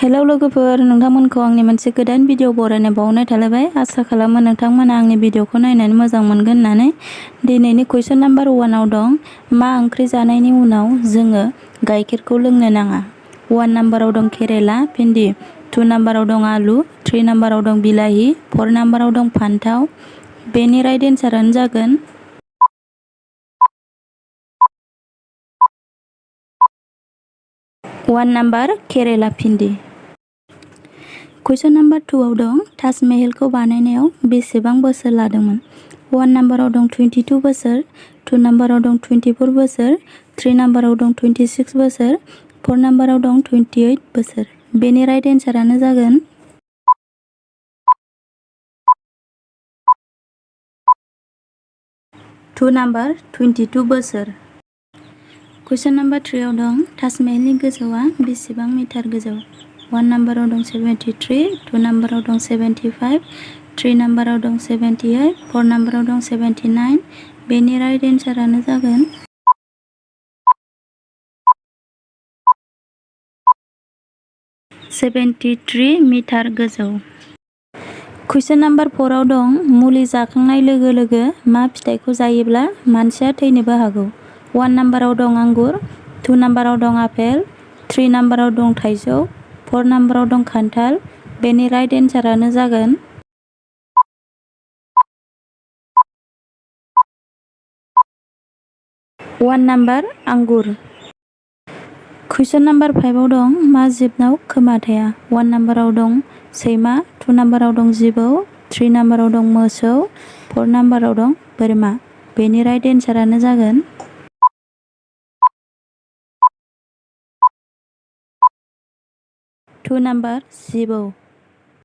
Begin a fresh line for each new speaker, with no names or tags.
Hello लोगोफोर, नोंथांमोनखौ आंनि मोनसे गोदान भिडिअ बरायनाय बावनाय थालायबाय। आसा खालामो नोंथांमोना आंनि भिडिअखौ नायनानै मोजां मोनगोन होननानै। दिनैनि कुइसन नाम्बार 1 आव दं, मा ओंख्रि जानायनि उनाव जोङो गाइखेरखौ लोंनो नाङा? 1 नाम्बाराव दं केरेला भिन्दि, 2 नाम्बाराव दं आलु, 3 नाम्बाराव दं बिलाहि, 4 नाम्बाराव दं फान्थाव। बेनि राइट एन्सारानो जागोन 1 नाम्बार केरेला भिन्दि। कुइसन नाम्बार 2 आव दं, ताजमहलखौ बानायनायाव बेसेबां बोसोर लादोंमोन? 1 नाम्बाराव दं 22 बोसोर, 2 नाम्बाराव दं 24 बोसोर, 3 नाम्बाराव दं 26 बोसोर, 4 नाम्बाराव दं 28 बोसोर। बेनि राइट एन्सारानो जागोन 2 नाम्बार 22 बोसोर। कुइसन नाम्बार 3 आव दं, ताजमहलनि गोजौआ बेसेबां मिटार गोजौ? 1 नाम्बाराव दं 73, 2 नाम्बाराव दं 75, 3 नाम्बाराव दं 78, 4 नाम्बाराव दं 79। बेनि राइट एन्सारानो जागोन 73 मिटार गोजौ। कुइसन नाम्बार 4 आव दं, मुलि जाखांनाय लोगो लोगो मा फिथाइखौ जायोब्ला मानसिया थैनोबो हागौ? 1 नाम्बाराव दं आंगुर, 2 नाम्बाराव दं आपेल, 3 नाम्बाराव दं थाइजौ, 4 नाम्बाराव दं खान्थाल। बेनि राइट एन्सारानो जागोन 1 नाम्बार आंगुर। कुइसन नाम्बार 5 आव दं, मा जिबनाव खोमा थाया? 1 नाम्बाराव दं सैमा, 2 नाम्बाराव दं जिबौ, 3 नाम्बाराव दं मोसौ, 4 नाम्बाराव दं बोरमा। बेनि राइट एन्सारानो जागोन 2 नाम्बार जिबौ।